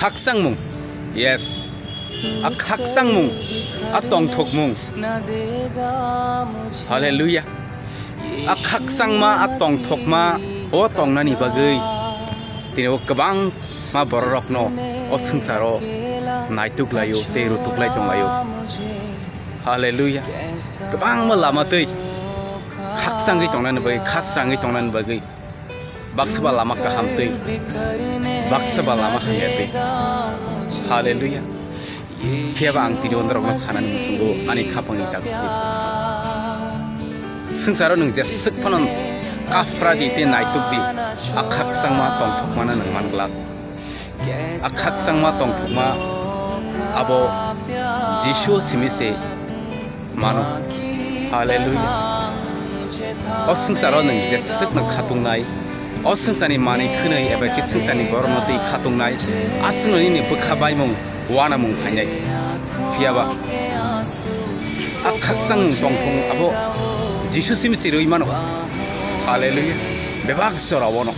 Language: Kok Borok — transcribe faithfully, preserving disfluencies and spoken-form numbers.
Khakchangmung. Yes. A khakchangmung, a tongthokmung. Hallelujah. A khakchangma, a tongthokma, o tongnani bagwi tini o kwbangma bororokno o swngcharo naituk laio tei rutuk lai tong laio. Hallelujah. Kwbangma lama tei khakchangwi tongnani bagwi, khasrangwi tongnani bagwi. Baksa ba lama kaham twi, baksa ba lama hamya twi. Hallelujah. Phiya ba ang tini o norokno sanani muchungo ani khapangni dago twi. Swngcharo nwng jeswk phano kaphra di tei naituk di, a khakchangma tongthokmano nwng man glak. A khakchangma tongthokma abo Jisu simi se mano. Hallelujah. O swngcharo nwng jeswk nwng khatungnai, o swngcharni manwi khwnwi eba khe swngcharni borokno twi khatungnai, a swngno nini bwkha baimung uanamung phainai. Phiya ba a khakchangmung tongthokmung abo Jisu simi se rwi mano. Hallelujah. Bebak jora uano.